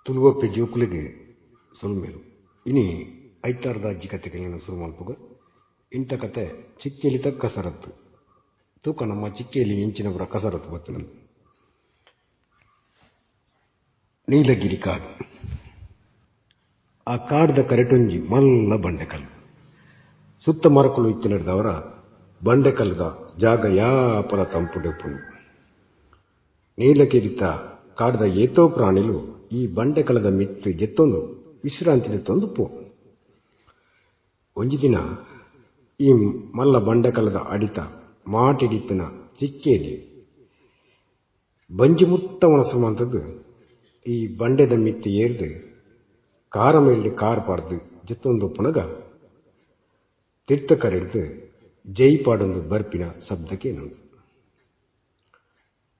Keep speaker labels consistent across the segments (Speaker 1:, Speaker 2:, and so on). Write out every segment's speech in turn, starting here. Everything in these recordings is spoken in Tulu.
Speaker 1: ತುಳುವಪ್ಪೆ ಜೋಕುಲೆಗ್ ಸೊಲ್ಮೆಲು. ಇನಿ ಐತಾರದ ಅಜ್ಜಿ ಕತೆಕಲೆನ್ ಸುರು ಮಲ್ಪುಗ. ಇಂತ ಕತೆ ಚಿಕ್ಕೇಲಿತ ಕಸರತ್ತು. ತೂಕ ನಮ್ಮ ಚಿಕ್ಕೇಲಿ ಎಂಚಿನ ಪೂರ ಕಸರತ್ತು ಬತ್ತುಂಡು. ನೀಲಗಿರಿ ಕಾಡು. ಆ ಕಾಡ್ದ ಕರೆಟೊಂಜಿ ಮಲ್ಲ ಬಂಡೆಕಲ್ಲು. ಸುತ್ತ ಮರಕುಲು ಇತ್ತಿನಡ್ದವರ ಬಂಡೆಕಲ್ಲುದ ಜಾಗ ಯಾಪಲ ತಂಪುಡು ಉಪ್ಪುಂಡು. ನೀಲಗಿರಿತ ಕಾಡ್ದ ಏತೋ ಪ್ರಾಣಿಲು ಈ ಬಂಡೆಕಲ್ಲದ ಮಿತ್ತ್ ಜೆತ್ತೊಂದು ವಿಶ್ರಾಂತಿ ದೆತ್ತೊಂದು ಉಪ್ಪುವ. ಒಂಜಿ ದಿನ ಈ ಮಲ್ಲ ಬಂಡೆಕಲ್ಲದ ಅಡಿತ ಮಾಟಿಡಿತ್ತಿನ ಚಿಕ್ಕೇಲಿ ಬಂಜಿ ಮುಟ್ಟ ಒಣಸು ಮಂತುದು ಈ ಬಂಡೆದ ಮಿತ್ತ್ ಏರ್ದ್ ಕಾರ ಮೇಲ್ಡ್ ಕಾರ್ ಪಾಡ್ದ್ ಜೆತ್ತೊಂದು ಉಪ್ಪುನಗ ತಿರ್ತ ಕರೆಡ್ದ್ ಜೈ ಪಾಡೊಂದು ಬರ್ಪಿನ ಶಬ್ದ ಕೇನುಂಡು.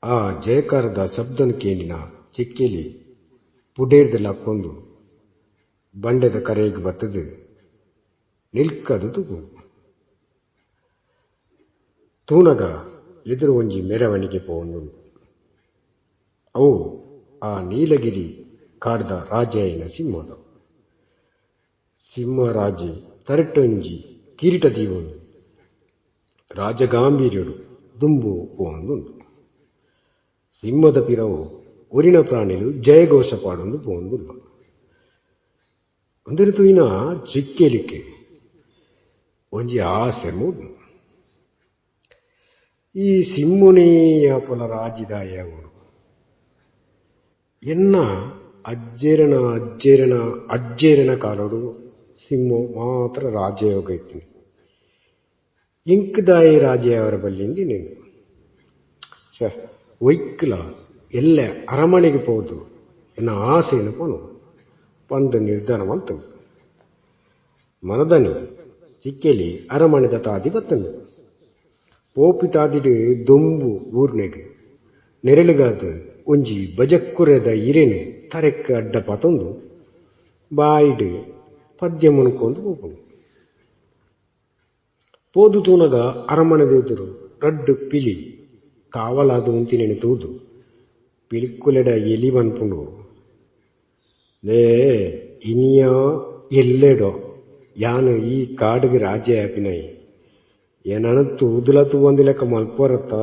Speaker 1: ಆ ಜಯಕಾರದ ಶಬ್ದನ್ ಕೇಂಡಿನ ಚಿಕ್ಕೇಲಿ ಪುಡೇರ್ದ್ ಲಕ್ಕೊಂದು ಬಂಡೆದ ಕರೆಗ್ ಬತ್ತುದು ನಿಲ್ಕದ್ ತೂಪುಂಡು. ತೂನಗ ಎದುರು ಒಂಜಿ ಮೆರವಣಿಗೆ ಪೋವೊಂದುಂಡು. ಅವು ಆ ನೀಲಗಿರಿ ಕಾಡ್ದ ರಾಜೆಯಾಯಿನ ಸಿಂಹದ. ಸಿಂಹರಾಜೆ ತರೆಟೊಂಜಿ ಕಿರೀಟ ದೀವೊಂದು ರಾಜಗಾಂಭೀರ್ಯೊಡು ದುಂಬು ಪೋವೊಂದುಂಡು. ಸಿಂಹದ ಪಿರವು ಒರಿನ ಪ್ರಾಣಿಲು ಜಯಘೋಷ ಪಾಡೊಂದು ಪೋವೊಂದುಲ್ಲ. ಉಂದೆನ್ ತೂಯಿನ ಚಿಕ್ಕೇಲಿಕ್ ಒಂಜಿ ಆಸೆ ಮೂಡ್ಂಡ್. ಈ ಸಿಂಹೊನೇ ಯಾಪಲ ರಾಜಿದಾಯೆ ಆವೊಡು. ಎನ್ನ ಅಜ್ಜೆರೆನ ಅಜ್ಜೆರೆನ ಅಜ್ಜೆರೆನ ಕಾಲೊಡು ಸಿಂಹೊ ಮಾತ್ರ ರಾಜಯೋಗ ಇತ್ತಿನಿ. ಎಂಕ್ ದಾಯೆ ರಾಜೆ ಆವರೆ ಬಲ್ಲಿಂದ್ ಎನ್ನಿಂಡ್. ಛೆ ಒಯ್ಕ್ಲ ಎಲ್ಲೆ ಅರಮನೆಗ್ ಪೋದು ಎನ್ನ ಆಸೆನ್ ಪನೊಡು ಪಂದ್ ನಿರ್ಧಾರ ಮಲ್ತ್ಂಡ್. ಮನದನಿ ಚಿಕ್ಕೇಲಿ ಅರಮನೆದ ತಾದಿ ಬತ್ತ್ಂಡ್. ಪೋಪಿ ತಾದಿಡ್ ದೊಂಬು ಬೂರ್ನೆಗ್ ನೆರೆಲುಗಾದ್ ಒಂಜಿ ಬಜಕ್ಕುರೆದ ಇರೆನ್ ತರೆಕ್ ಅಡ್ಡ ಪತೊಂದು ಬಾಯಿಡ್ ಪದ್ಯ ಮುನುಕೊಂದು ಪೋಪುಂಡು. ಪೋದು ತೂನಗ ಅರಮನೆದ ಎದುರು ರಡ್ಡ್ ಪಿಲಿ ಕಾವಲಾದ್ ಉಂತಿನೆನ್ ತೂದು ಪಿಲಿಕುಲೆಡ ಎಲಿ ಪನ್ಪುಂಡು, ನೇ ಇನಿಯೋ ಎಲ್ಲೆಡೋ ಯಾನ್ ಈ ಕಾಡ್ಗ್ ರಾಜೆ ಆಪಿನಯೆ. ಎನನ್ ತೂದುಲ ತೂವಂದಿಲೆಕ ಮಲ್ಪುವರತ್ತ?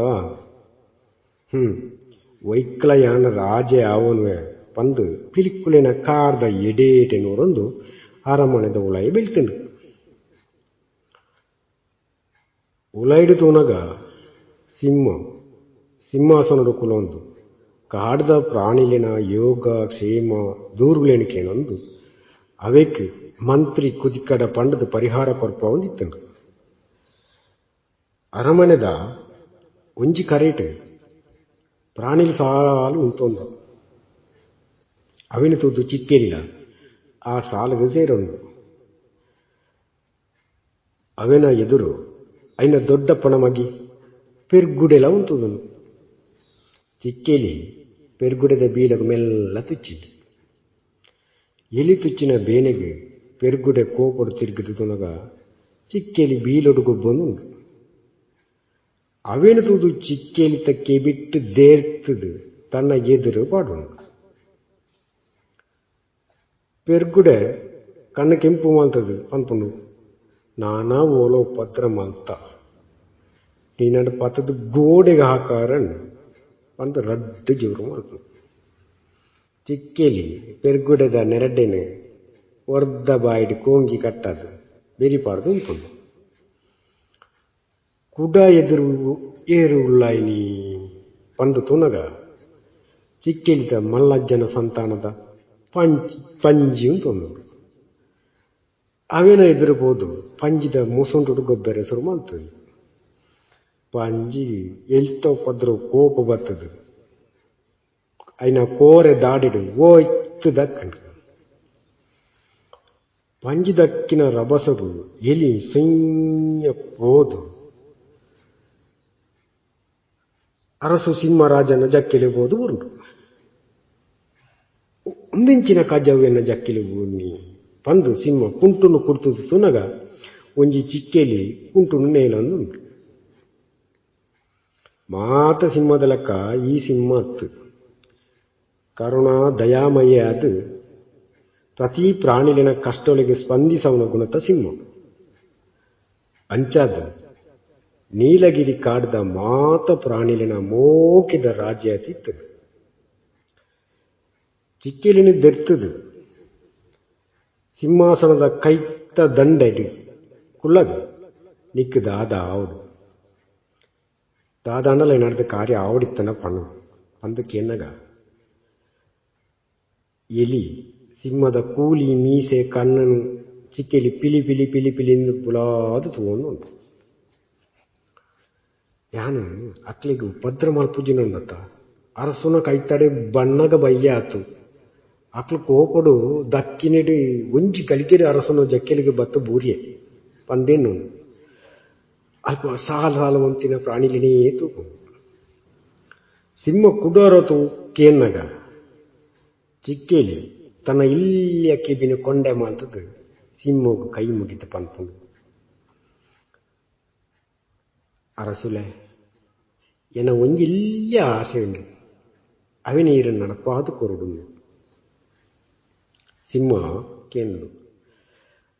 Speaker 1: ಒಯ್ಕ್ಲ ಯಾನ್ ರಾಜೆ ಆವೊನುವೆ ಪಂದ್ ಪಿಲಿಕುಲೆನ ಕಾರ್ದ ಎಡೇಟೆ ನೂರೊಂದು ಅರಮನೆದ ಉಲಾಯಿ ಬಿಲ್ತ್ಂಡ್. ಉಲಾಯಿಡ್ ತೂನಗ ಸಿಂಹ ಸಿಂಹಾಸನೊಡು ಕುಲೊಂದು ಕಾಡ್ದ ಪ್ರಾಣಿಲೆನ ಯೋಗ ಕ್ಷೇಮ ದೂರುಲೆನ್ ಕೇನೊಂದು ಅವೆಕ್ ಮಂತ್ರಿ ಕುದಿಕಡ ಪಂಡ್ದ್ ಪರಿಹಾರ ಕೊರ್ಪಾವೊಂದಿತ್ತ್ಂಡ್. ಅರಮನೆದ ಒಂಜಿ ಕರೆಟ್ ಪ್ರಾಣಿಲು ಸಾಲ್ ಉಂತೊಂದ. ಅವೆನ್ ತೂದು ಚಿಕ್ಕೇಲಿಲ ಆ ಸಾಲ್ಗ್ ಸೇರೊಂಡು. ಅವೆನ ಎದುರು ಐನ ದೊಡ್ಡಪ್ಪನ ಮಗಿ ಪೆರ್ಗುಡೆಲ ಉಂತುದುಂಡು. ಚಿಕ್ಕೇಲಿ ಪೆರ್ಗುಡೆದ ಬೀಲಗ್ ಮೆಲ್ಲ ತುಚ್ಚಿಂಡ್. ಎಲಿ ತುಚ್ಚಿನ ಬೇನೆಗ್ ಪೆರ್ಗುಡೆ ಕೋಪೊಡು ತಿರ್ಗ್ದ್ ತೂನಗ ಚಿಕ್ಕೇಲಿ ಬೀಲೊಡು ಗೊಬ್ಬೊಂದುಂಡು. ಅವೆನ್ ತೂದು ಚಿಕ್ಕೇಲಿತ ಕೆಬಿಟ್ ದೇರ್ತ್ದ್ ತನ್ನ ಎದುರು ಪಾಡೊಂಡು. ಪೆರ್ಗುಡೆ ಕಣ್ಣ್ ಕೆಂಪು ಮಲ್ತ್ದ್ ಪನ್ಪುಂಡು, ನಾನಾ ಓಲ ಉಪದ್ರ ಮಲ್ತ ನಿನನ್ ಪತ್ತ್ದ್ ಗೋಡೆಗ್ ಹಾಕಾರನ್ ಪಂದ್ ರಡ್ಡ್ ಜೋರು ಮಲ್ಪುಂಡು. ಚಿಕ್ಕೇಲಿ ಪೆರ್ಗುಡೆದ ನೆರಡೆನ್ ಒರ್ದ ಬಾಯಿಡ್ ಕೋಂಗಿ ಕಟ್ಟಾದ್ ಬೆರಿ ಪಾಡ್ದ್ ಉಂತುಂಡು. ಕುಡ ಎದುರು ಏರ್ ಉಲ್ಲಾಯಿನಿ ಪಂದ್ ತೂನಗ ಚಿಕ್ಕೇಲಿತ ಮಲ್ಲಜ್ಜನ ಸಂತಾನದ ಪಂಜಿ ಉಂತೊಂದುಂಡು. ಅವೆನ ಎದುರು ಪೋದು ಪಂಜಿದ ಮುಸುಂಟುಡು ಗೊಬ್ಬೆರೆ ಸುರು ಮಲ್ತ್ಂಡ್. ಪಂಜಿ ಎಲ್ತ ಉಪದ್ರೊ ಕೋಪ ಬತ್ತುದು ಐನ ಕೋರೆ ದಾಡಿಡ್ ಒಯ್ತ್ ದಕ್ಕ್ಂಡ್. ಪಂಜಿ ದಕ್ಕಿನ ರಭಸೊಗು ಎಲಿ ಸುಂಯ್ಯ ಪೋದು ಅರಸು ಸಿಂಹರಾಜನ ಜಕ್ಕೆಲ್ಗ್ ಪೋದು ಬೂರುಂಡು. ಉಂದೆಂಚಿನ ಕಜವು ಎನ್ನ ಜಕ್ಕೆಲ್ಗ್ ಬೂರ್ನಿ ಪಂದ್ ಸಿಂಹ ಕುಂಟುನು ಕುಡ್ತುದು ತೂನಗ ಒಂಜಿ ಚಿಕ್ಕೇಲಿ ಕುಂಟುನು ನೇಲೊಂದುಂಡು. ಮಾತ ಸಿಂಹದ ಲೆಕ್ಕ ಈ ಸಿಂಹ ಅತ್ತ್. ಕರುಣಾ ದಯಾಮಯೆ ಆದ್ ಪ್ರತಿ ಪ್ರಾಣಿಲಿನ ಕಷ್ಟೊಳಿಗೆ ಸ್ಪಂದಿಸವನ ಗುಣತ ಸಿಂಹ. ಅಂಚಾದ ನೀಲಗಿರಿ ಕಾಡ್ದ ಮಾತ ಪ್ರಾಣಿಲಿನ ಮೋಕಿದ ರಾಜ್ಯ ತಿತ್ತು. ಚಿಕ್ಕೆಲಿನ ದೆರ್ತದು ಸಿಂಹಾಸನದ ಕೈತ ದಂಡೆಡು ಕುಳ್ಳದು ನಿಕ್ಕು ದಾದ ಆವಡು ದಾದಾಂಡಲ ನಡೆದ ಕಾರ್ಯ ಆವಡಿತ್ತನ ಪಣ್ಣು ಅಂದಕ್ಕೆ ಎನ್ನಗ ಎಲಿ ಸಿಂಹದ ಕೂಲಿ ಮೀಸೆ ಕಣ್ಣನು ಚಿಕ್ಕೆಲಿ ಪಿಲಿ ಪಿಲಿ ಪಿಲಿ ಪಿಲಿಂದು ಬುಲಾದು ತೂವೊಂದು ಉಂಟು. ಯಾನು ಅಕ್ಲೆಗ್ ಉಪದ್ರ ಮಲ್ಪುಜಿನಂದತ್ತ ಅರಸುನ ಕೈತಡೆ ಬಣ್ಣಗ ಬಯ್ಯ ಆತು ಅಕ್ಲು ಕೋಪಡು ದಕ್ಕಿನೆಡು ಒಂಜಿ ಗಲಿಗೆಡು ಅರಸುನ ಜಕ್ಕೆಲಿಗೆ ಬತ್ತು ಬೂರಿಯೆ ಪಂದೇನು ಅಲ್ಪ ಸಾಲ ಸಾಲ ಒಂತಿನ ಪ್ರಾಣಿಲಿನೇ ತೂಕು. ಸಿಂಹ ಕುಡೋರತು ಕೇನ್ನಗ ಚಿಕ್ಕೇಲಿ ತನ್ನ ಇಲ್ಲಿಯ ಕೆಬಿನ ಕೊಂಡೆ ಮಾಲ್ತದ್ದು ಸಿಂಹಗು ಕೈ ಮುಗಿದ ಪನ್ಪುಂಡು. ಅರಸುಲೆ ಎನ್ನ ಒಂಜಿ ಇಲ್ಲಿಯ ಆಸೆ ಉಂಡು ಅವಿನೀರು ನಡಪಾದು ಕೊರುಡು. ಸಿಂಹ ಕೇಂಡು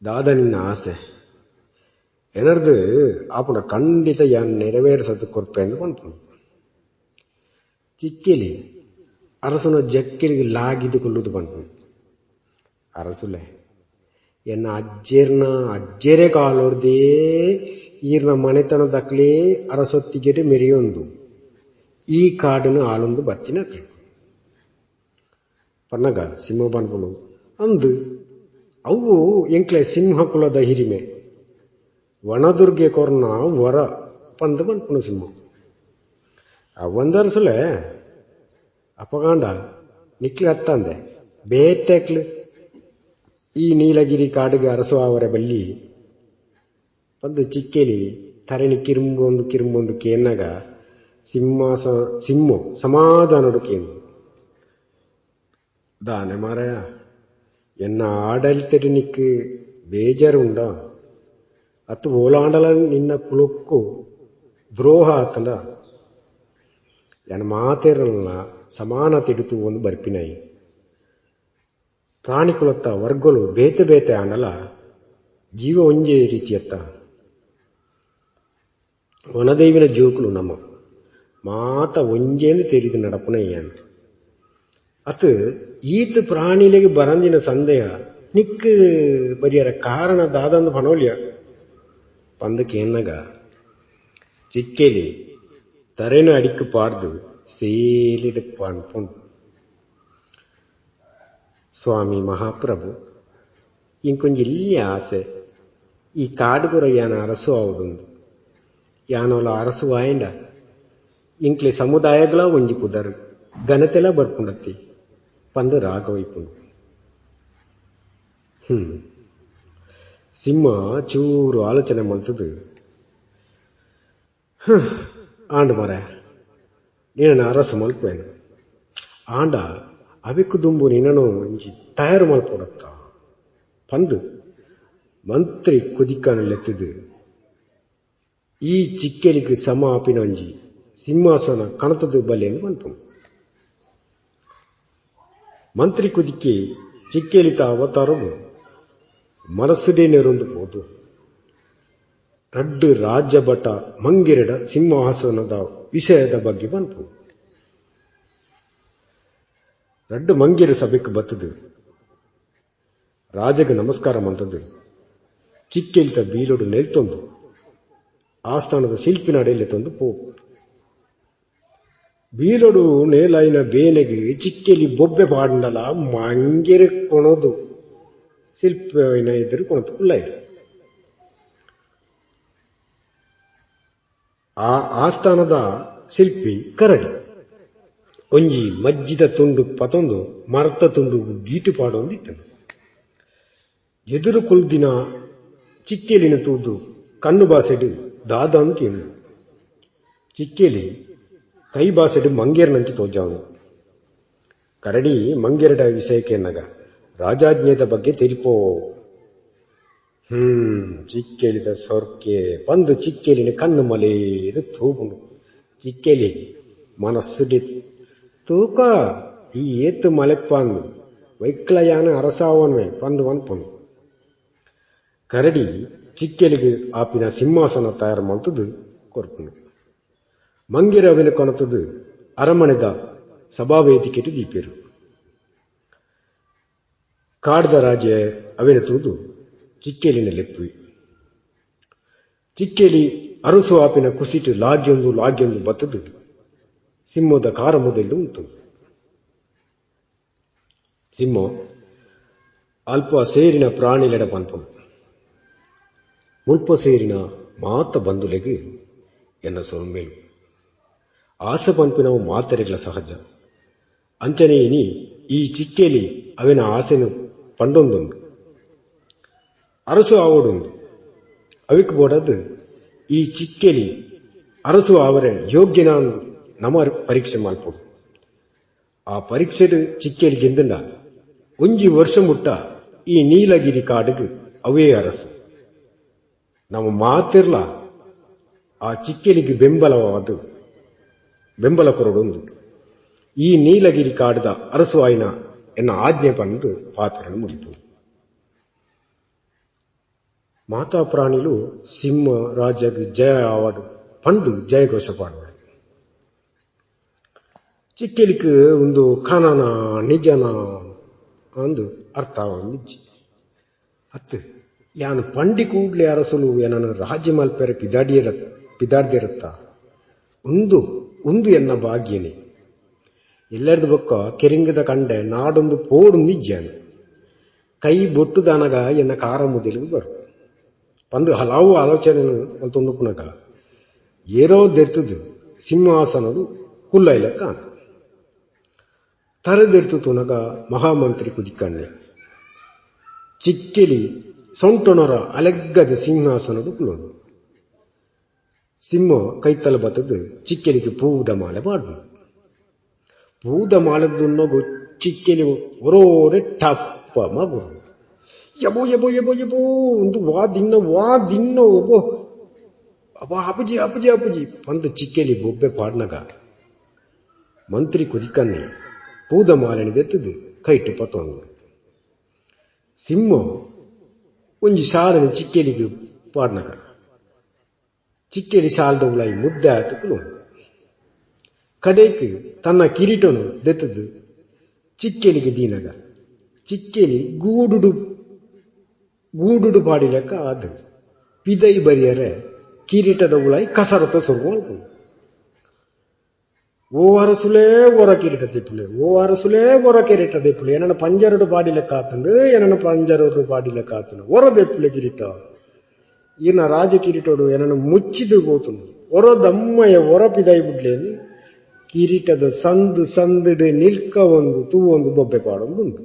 Speaker 1: ದಾದ ನಿನ್ನ ಆಸೆ ಎನರ್ದು ಆಪುಣ ಖಂಡಿತ ಯಾನ್ ನೆರವೇರಿಸದು ಕೊರ್ಪೆ ಎಂದು ಪನ್ಪುಂಡು. ಚಿಕ್ಕೆಲಿ ಅರಸುನ ಜಕ್ಕೆಲಿಗೆ ಲಾಗಿದುಕೊಳ್ಳುವುದು ಪನ್ಪುಂಡು. ಅರಸುಲೆ ಎನ್ನ ಅಜ್ಜೇರ್ನ ಅಜ್ಜೇರೆ ಕಾಲೊಡ್ದೇ ಈರ್ನ ಮನೆತನದಕ್ಲೇ ಅರಸೊತ್ತಿಗೆಡು ಮೆರೆಯೊಂದು ಈ ಕಾಡನ್ನು ಆಲೊಂದು ಬತ್ತಿನಕ್ಲು ಪನ್ನಗ ಸಿಂಹ ಪನ್ಪುಂಡು. ಅಂದು ಅವು ಎಂಕ್ಲೆ ಸಿಂಹ ಕುಲದ ಹಿರಿಮೆ ವನದುರ್ಗೆ ಕೊರ್ನ ವರ ಪಂದು ಪನ್ಪುಂಡು ಸಿಂಹ. ಅವೊಂದರಸುಲೆ ಅಪಗಾಂಡ ನಿಕ್ಲೆ ಅತ್ತಂದೆ ಬೇತೆಕ್ಲು ಈ ನೀಲಗಿರಿ ಕಾಡಿಗೆ ಅರಸು ಆವರೆ ಬಲ್ಲಿ ಪಂದು ಚಿಕ್ಕೇಲಿ ತರಣಿ ಕಿರುಂಬೊಂದು ಕಿರುಂಬೊಂದು ಕೇನ್ನಗ ಸಿಂಹಾಸ ಸಿಂಹ ಸಮಾಧಾನಡು ಕೇನು. ದಾನೆ ಮಾರಾಯ ಎನ್ನ ಆಡಳಿತಡು ನಿಕ್ಕು ಬೇಜಾರು ಉಂಡ ಅತ್ತು ಓಲಾಂಡಲ ನಿನ್ನ ಕುಲಕ್ಕು ದ್ರೋಹ ಆತಂಡ ಎನ್ನ ಮಾತೇರಲ್ಲ ಸಮಾನತೆಡು ಒಂದು ಬರ್ಪಿನಾಯಿ ಪ್ರಾಣಿ ಕುಲತ್ತ ವರ್ಗಲು ಬೇತೆ ಬೇತೆ ಆಂಡಲ ಜೀವ ಒಂಜೇ ರೀತಿಯತ್ತ ವನದೇವಿನ ಜೋಕುಲು ನಮ್ಮ ಮಾತ ಒಂಜೇಂದು ತೆರಿದು ನಡಪುನಯ್ಯಾನ್ ಅತ್ ಈತ್ ಪ್ರಾಣಿಲೆಗೆ ಬರಂದಿನ ಸಂದೇಹ ನಿಕ್ಕು ಬರಿಯರ ಕಾರಣ ದಾದಂದು ಪಣೋಲ್ಯ ಪಂದಕ್ಕೆ ಎನ್ನಗ ಚಿಕ್ಕೇಲಿ ತರೆನ ಅಡಿಕ್ಕು ಪಾಡ್ದು ಸೇಲಿಡು ಪನ್ಪುಂಡು. ಸ್ವಾಮಿ ಮಹಾಪ್ರಭು ಇಂಕೊಂಜಿ ಇಲ್ಲಿ ಆಸೆ ಈ ಕಾಡುಗುರ ಯಾನ ಅರಸು ಆವುಡುಂದು ಯಾನೋಲ ಅರಸು ಆಯಂಡ ಇಂಕ್ಲೆ ಸಮುದಾಯಗಳ ಒಂಜಿ ಪುದರ್ ಘನತೆಲ ಬರ್ಪುಂಡತ್ತಿ ಪಂದು ರಾಗವೈಪುಂಡು. ಸಿಂಹ ಚೂರು ಆಲೋಚನೆ ಮಲ್ತದು ಆಂಡ ಮರ ನೀನ ಅರಸು ಮಲ್ಪೇನು ಆಂಡ ಅವಿಕ್ಕು ದುಂಬು ನಿನ್ನನು ಒಂಜಿ ತಯಾರು ಮಲ್ಪೊಡತ್ತ ಪಂದು ಮಂತ್ರಿ ಕುದಿಕಾನಲೆತ್ತದು ಈ ಚಿಕ್ಕೆಲಿಗೆ ಸಮ ಆಪಿನ ಒಂಜಿ ಸಿಂಹಾಸನ ಕಣತದ ಬಲೆಯನ್ನು ಪನ್ಪುಂಡು. ಮಂತ್ರಿ ಕುದಿಕೆ ಚಿಕ್ಕೆಲಿತ ಅವತಾರವು ಮನಸ್ಸುಡೇ ನೆರೊಂದು ಪೋದು ರಡ್ಡು ರಾಜ್ಯ ಭಟ ಮಂಗಿರಡ ಸಿಂಹಾಸನದ ವಿಷಯದ ಬಗ್ಗೆ ಪನ್ಪುಂಡು. ರಡ್ಡು ಮಂಗಿರ ಸಭೆಗೆ ಬತ್ತದು ರಾಜಗೆ ನಮಸ್ಕಾರ ಮಂತದ್ದು ಚಿಕ್ಕೆಲಿತ ಬೀಲೊಡು ನೆಲ್ತೊಂದು ಆಸ್ಥಾನದ ಶಿಲ್ಪಿನ ಅಡೆಯಲ್ಲಿ ತಂದು ಪೋ ಬೀಲೊಡು ನೇಲಾಯಿನ ಬೇನೆಗೆ ಚಿಕ್ಕೆಲಿ ಬೊಬ್ಬೆ ಪಾಡಂಡಲ ಮಂಗಿರ ಕೊಣದು ಶಿಲ್ಪಿನ ಎದುರು ಕೊಣತು ಕುಳ್ಳಾಯಿರು. ಆ ಆಸ್ಥಾನದ ಶಿಲ್ಪಿ ಕರಡಿ ಒಂಜಿ ಮಜ್ಜಿದ ತುಂಡು ಪತೊಂದು ಮರತ ತುಂಡು ಗೀಟು ಪಾಡೊಂದಿತ್ತನು. ಎದುರು ಕುಲ್ದಿನ ಚಿಕ್ಕೆಲಿನ ತೂದು ಕಣ್ಣು ಬಾಸೆಡು ದಾದಾನು ಕೇಳು. ಚಿಕ್ಕೆಲಿ ಕೈ ಬಾಸೆಡು ಮಂಗೇರ್ನಂಚಿ ತೋಜಾವು. ಕರಡಿ ಮಂಗೇರಡ ವಿಷಯಕ್ಕೆ ರಾಜಾಜ್ಞೆದ ಬಗ್ಗೆ ತೆರಿಪೋ. ಚಿಕ್ಕೆಲಿದ ಸೊರ್ಕೆ ಬಂದು ಚಿಕ್ಕೆಲಿನ ಕಣ್ಣು ಮಲೇದು ತೂಪುಂಡು. ಚಿಕ್ಕೆಲಿ ಮನಸ್ಸುಡಿ ತೂಕ ಈ ಏತು ಮಲೆಪ್ಪಾಂದು ವೈಕ್ಲಯಾನ ಅರಸಾವನ್ವೆ ಪಂದು ವನ್ಪುನು. ಕರಡಿ ಚಿಕ್ಕೆಲಿಗೆ ಆಪಿನ ಸಿಂಹಾಸನ ತಯಾರು ಮಲ್ತದು ಕೊರ್ಪುನು. ಮಂಗಿರ ಅವಿನ ಕೊನತದು ಅರಮನೆದ ಸಭಾವೇದಿಕೆಟು ದೀಪೇರು. ಕಾಡ್ದ ರಾಜೆ ಅವಿನ ತೂದು ಚಿಕ್ಕೆಲಿನ ಲೆಪ್ಪುವಿ. ಚಿಕ್ಕೆಲಿ ಅರಸು ಆಪಿನ ಕುಸಿಟು ಲಾಗ್ಯೊಂದು ಲಾಗ್ಯೊಂದು ಬತ್ತದು ಸಿಂಹದ ಕಾರ ಮೊದಲು ಉಂಟು. ಸಿಂಹ ಅಲ್ಪ ಸೇರಿನ ಪ್ರಾಣಿಲೆಡ ಪನ್ಪುನು. ಮುಲ್ಪ ಸೇರಿನ ಮಾತ ಬಂಧುಲೆಗ್ ಎನ್ನ ಸೊಲ್ಮೆಲು. ಆಸೆ ಪನ್ಪಿನವು ಮಾತೆರೆಗ್ಲ ಸಹಜ. ಅಂಚನೆ ಇನಿ ಈ ಚಿಕ್ಕೆಲಿ ಅವಿನ ಆಸೆನು ಪಂಡೊಂದುಂಡು. ಅರಸು ಆವೊಡುಂದು ಅವಿಕ್ ಬೋಡದು ಈ ಚಿಕ್ಕೆಲಿ ಅರಸು ಆವರೆ ಯೋಗ್ಯನ ನಮ ಪರೀಕ್ಷೆ ಮಲ್ಪೊಡು. ಆ ಪರೀಕ್ಷೆಡ್ ಚಿಕ್ಕೆಲಿ ಗೆಂದುಂಡ ಒಂಜಿ ವರ್ಷ ಮುಟ್ಟ ಈ ನೀಲಗಿರಿ ಕಾಡುಗು ಅವೇ ಅರಸು. ನಮ್ಮ ಮಾತಿರ್ಲ ಆ ಚಿಕ್ಕೆಲಿಗೆ ಬೆಂಬಲವಾದ ಬೆಂಬಲ ಕೊರಡೊಂದು ಈ ನೀಲಗಿರಿ ಕಾಡದ ಅರಸು ಆಯ್ನ ಎನ್ನ ಆಜ್ಞೆ ಪಂದು ಪಾತ್ರನ ಮುಗಿತು. ಮಾತಾ ಪ್ರಾಣಿಲು ಸಿಂಹ ರಾಜಗ್ ಜಯ ಆವಾಡು ಪಂದು ಜಯಘೋಷ ಪಾಡುವ. ಚಿಕ್ಕೆಲಿಕ್ ಒಂದು ಕನನ ನಿಜನ ಅಂದು ಅರ್ಥ ನಿಜ್ಜಿ. ಅತ್ತು ಯಾನು ಪಂಡಿ ಕೂಡ್ಲೆ ಅರಸುಲು ಏನನ ರಾಜ್ಯ ಮಲ್ಪೆರ ಪಿದಾಡ್ದಿರತ್ತ ಒಂದು ಒಂದು ಎನ್ನ ಭಾಗ್ಯನೆ. ಎಲ್ಲರದು ಬೊಕ್ಕ ಕೆರಿಂಗದ ಕಂಡೆ ನಾಡೊಂದು ಪೋಡು ನಿಜ್ಜಾನು ಕೈ ಬೊಟ್ಟುದಾನಗ ಎನ್ನ ಕಾರ ಮುದೆಲಿಗೆ ಬರು ಪಂದು ಹಲವು ಆಲೋಚನೆ ಮಲ್ತೊಂದು ಪುನಗ ಏರೋ ದೆರ್ತದು ಸಿಂಹಾಸನದು ಕುಲ್ಲೈಲ ಕಾಣ ತರದೆರ್ತು ತುನಗ ಮಹಾಮಂತ್ರಿ ಕುದಿಕಣ್ಣೆ ಚಿಕ್ಕೆಲಿ ಸೊಂಟೊನರ ಅಲೆಗ್ಗದ ಸಿಂಹಾಸನದು ಕುಲೋನು. ಸಿಂಹ ಕೈತಲ ಬತ್ತದು ಚಿಕ್ಕೆಲಿಗೆ ಪೂದ ಮಾಲೆ ಪಾಡು. ಪೂದ ಮಾಲೆದುನ್ನಗು ಚಿಕ್ಕೆಲಿ ಒರೋರೆ ಟಪ್ಪ ಮಗು ಯಬೋ ಯಬೋ ಯಬೋ ಯಬೋ ಒಂದು ವಾ ದಿನ್ನ ಒಬ್ಬೋ ಅಬ್ಬ ಅಪುಜಿ ಅಪುಜಿ ಅಪುಜಿ ಪಂದು ಚಿಕ್ಕೆಲಿ ಬೊಬ್ಬೆ ಪಾಡ್ನಗ ಮಂತ್ರಿ ಕುದಿಕನ್ನೆ ಪೂದ ಮಾಲೆನಿ ದೆತ್ತದು ಕೈಟು ಪತ್ತೊಂದು. ಸಿಂಹ ಒಂಜಿ ಶಾಲನೆ ಚಿಕ್ಕೆಲಿಗೆ ಪಾಡ್ನಗ ಚಿಕ್ಕೆಲಿ ಶಾಲದ ಉಲಾಯಿ ಮುದ್ದೆ ಆತುಕುಲು ಕಡೆಕ್ ತನ್ನ ಕಿರೀಟನು ದೆತ್ತದು ಚಿಕ್ಕೆಲಿಗೆ ದೀನಗ ಚಿಕ್ಕೆಲಿ ಗೂಡುಡು ಗೂಡುಡು ಪಾಡಿಲೆಕ್ಕ ಅದು ಪಿದೈ ಬರಿಯರೆ ಕಿರೀಟದ ಉಲಾಯಿ ಕಸರತ್ತ ಸುರು ಓ ಅರಸುಲೇ ಒರ ಕಿರೀಟ ತಿಪ್ಪುಲೆ ಓ ಅರಸುಲೇ ಒರ ಕಿರೀಟ ದೆಪ್ಪುಲೆ ಏನನ್ನ ಪಂಜರಡು ಪಾಡಿಲೆಕ್ಕ ಆತಂಡು ಏನನ್ನ ಪಂಜರಡು ಪಾಡಿಲೆಕ್ಕ ಆತಂಡು ಒರ ದೆಪ್ಪುಲೆ ಕಿರೀಟ ಈನ ರಾಜ ಕಿರೀಟೋಡು ಏನನ್ನ ಮುಚ್ಚಿದು ಹೋತುಂಡು ಒರ ದಮ್ಮಯ ಒರ ಪಿದೈ ಬಿಡ್ಲೇನು ಕಿರೀಟದ ಸಂದು ಸಂದುಡು ನಿಲ್ಕ ಒಂದು ತೂವೊಂದು ಬೊಬ್ಬೆ ಪಾಡೊಂದುಂಟು.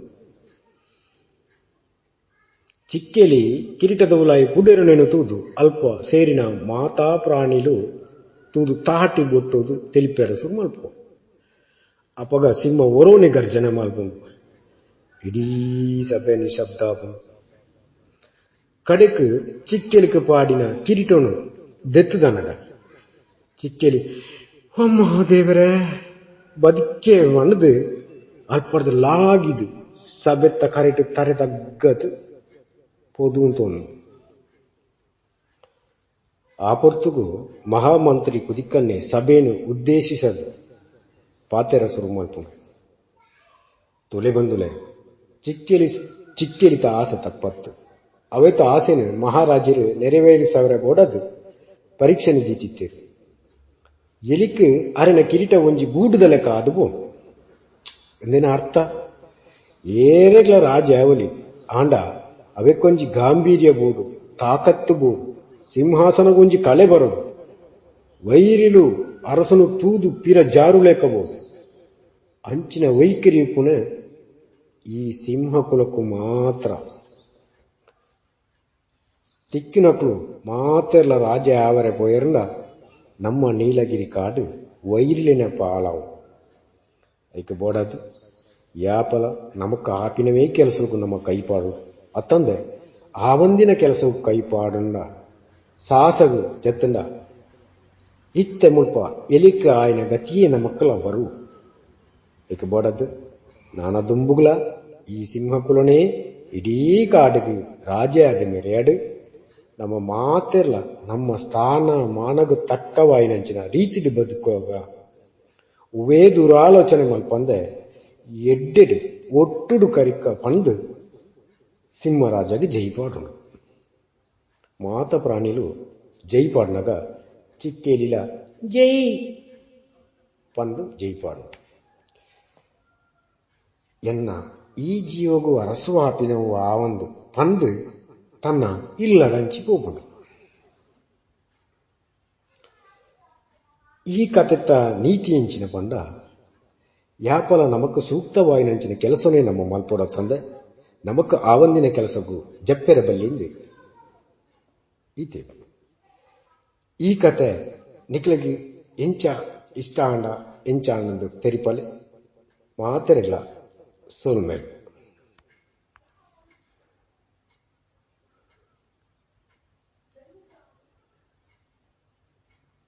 Speaker 1: ಚಿಕ್ಕೆಲಿ ಕಿರೀಟದ ಉಲಾಯಿ ಪುಡೆರುನೇನು ತೂದು ಅಲ್ಪ ಸೇರಿನ ಮಾತಾ ಪ್ರಾಣಿಲು ತೂದು ತಾಟಿ ಬೊಟ್ಟೋದು ತೆಲಿಪೆರಸು ಮಲ್ಪ. ಅಪಗ ಸಿಂಹ ಒರೋನೆ ಗರ್ಜನೆ ಮಲ್ಪುಂಡು. ಇಡೀ ಸಭೆ ನಿಶಬ್ದ. ಕಡೆಕ್ ಚಿಕ್ಕೆಲಿಕ್ ಪಾಡಿನ ಕಿರೀಟೋನು ದೆತ್ತುದನಗ ಚಿಕ್ಕೆಲಿ ಅಮ್ಮ ದೇವರೇ ಬದುಕೆ ಮನದು ಅಲ್ಪರ್ದು ಲಾಗಿದು ಸಬೆತ್ತ ಕರೆಟು ತರೆ ತಗ್ಗದು ಪೋದು ಅಂತೋನು. ಆ ಪೊರ್ತುಗು ಮಹಾಮಂತ್ರಿ ಕುದಿಕನ್ನೆ ಸಭೆಯನ್ನು ಉದ್ದೇಶಿಸದು ಪಾತೆರ ಸುರು ಮಲ್ಪುಂಡು. ತುಲೆ ಬಂದುಲೆ ಚಿಕ್ಕೆಲಿ ಚಿಕ್ಕೆಲಿತ ಆಸೆ ತಪ್ಪತ್ತು. ಅವೆತ ಆಸೆನು ಮಹಾರಾಜರು ನೆರವೇರಿಸವರ ಬೋಡದು ಪರೀಕ್ಷೆ ದೀತಿತ್ತೇರು. ಎಲಿಕ್ ಅರೆನ ಕಿರೀಟ ಒಂಜಿ ಗೂಡುದ ಲೆಕ್ಕ ಅದು ಬೋ ಎಂದೇನ ಅರ್ಥ ಏರೆಗ್ಲ ರಾಜ ಅವಲಿ ಆಂಡ ಅವೆಕ್ಕೊಂಜಿ ಗಾಂಭೀರ್ಯ ಬೋಡು ತಾಕತ್ತು ಬೋಡು ಸಿಂಹಾಸನಗೊಂಜಿ ಕಳೆ ಬರೋದು ವೈರಿಲು ಅರಸನು ತೂದು ಪಿರ ಜಾರುಲೇಕಬಹುದು ಅಂಚಿನ ವೈಖರಿ ಪುಣೆ ಈ ಸಿಂಹ ಕುಲಕ್ಕೂ ಮಾತ್ರ ತಿಕ್ಕಿನಕ್ಲು ಮಾತೆರ್ಲ ರಾಜ ಯಾವರೆ ಪೋಯರ್ಲ ನಮ್ಮ ನೀಲಗಿರಿ ಕಾಡು ವೈರಿಲಿನ ಪಾಲಾವು ಐಕೆ ಬೋಡದು ಯಾಪಲ ನಮಕ್ ಆಪಿನವೇ ಕೆಲಸಕ್ಕೂ ನಮ್ಮ ಕೈಪಾಡು ಅತ್ತಂದೆ ಆ ಒಂದಿನ ಕೆಲಸವು ಕೈಪಾಡುಂಡ ಸಾಸಗು ಜತ್ತಂಡ ಇತ್ತೆ ಮುಲ್ಪ ಎಲಿಕ ಆಯ್ನ ಗತಿಯೇ ನಮಕ್ಕಲ ಬರು ಐಕೆ ಬೋಡದು ನಾನ ದುಂಬುಗ್ಲ ಈ ಸಿಂಹಕುಲನೇ ಇಡೀ ಕಾಡ್ಗ್ ರಾಜೆ ಆದ್ ಮೆರೆಯಡ್. ನಮ ಮಾತೆರ್ಲ ನಮ್ಮ ಸ್ಥಾನ ಮಾನಗ್ ತಕ್ಕವಾಯಿನಂಚಿನ ರೀತಿಡ್ ಬದುಕುಗ. ಒವ್ವೇ ದುರಾಲೋಚನೆ ಮಲ್ಪಂದೆ ಎಡ್ಡೆಡ್ ಒಟ್ಟುಡು ಕರಿಕ ಪಂದ್ ಸಿಂಹರಾಜಗ್ ಜೈ ಪಾಡುಂಡು. ಮಾತ ಪ್ರಾಣಿಲು ಜೈ ಪಾಡ್ನಗ ಚಿಕ್ಕೆಲಿಲ ಜೈ ಪಂದ್ ಜೈ ಪಾಡುಂಡು. ಎನ್ನ ಈ ಜೀವೊಗು ಅರಸು ಆಪಿನವು ಆವಂದ್ ಪಂದ್ ತನ್ನ ಇಲ್ಲದಂಚಿ ಪೋಪುಂಡು. ಈ ಕತೆತ್ತ ನೀತಿ ಎಂಚಿನ ಪಂಡ ಯಾಪಲ ನಮಕ್ ಸೂಕ್ತವಾಯಿನಂಚಿನ ಕೆಲಸೊನೇ ನಮ ಮಲ್ಪೊಡತ್ತಂದೆ ನಮಕ್ ಆವಂದಿನ ಕೆಲಸೊಗು ಜಪ್ಪೆರೆ ಬಲ್ಲಿಂದ್ ಈತೆ. ಈ ಕತೆ ನಿಕ್ಲೆಗ್ ಎಂಚ ಇಷ್ಟ ಆಂಡ ಎಂಚ ಆಂಡ್ ತೆರಿಪಾಲೆ. ಮಾತೆರೆಗ್ಲಾ ಸೊಲ್ಮೆಲು.